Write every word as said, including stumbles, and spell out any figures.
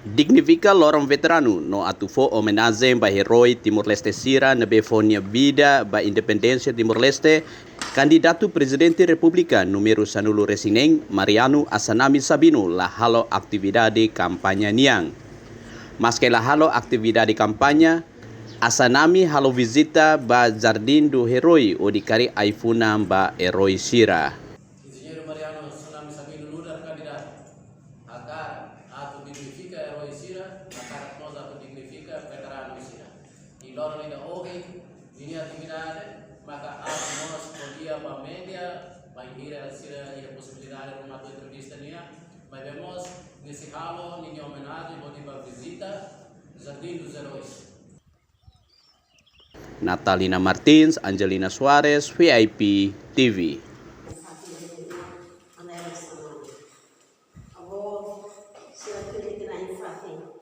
Dignifika loron veteranu no atu fó omenajen ba eroi Timor-Leste sira ne'ebé fó nia vida ba independénsia Timor-Leste, Kandidatu Prezidente Repúblika númeru sanulu-resin-neen, Mariano Assanami Sabino, la halo atividade kampaña nian. Maske la halo atividade kampaña, Assanami halo vizita ba Jardim do Herói hodi karik ai-funan ba eroi sira. Enjeñeiru Mariano Assanami Sabino nu'udar kandidatu hakarak atu dignifika eroi sira, hakarak mós atu dignifika veteranu sira. I loron ida ohin ninia atividade maka atu mós ko'alia ba média, bainhira sira iha posibilidade ruma atu entrevista nia, maibé mós nia sei halo ninia omenajen hodi bá vizita Jardim dos Heróis. Natalina Martins, Angelina Soares, V I P T V. Avó, sira pilih kena infati.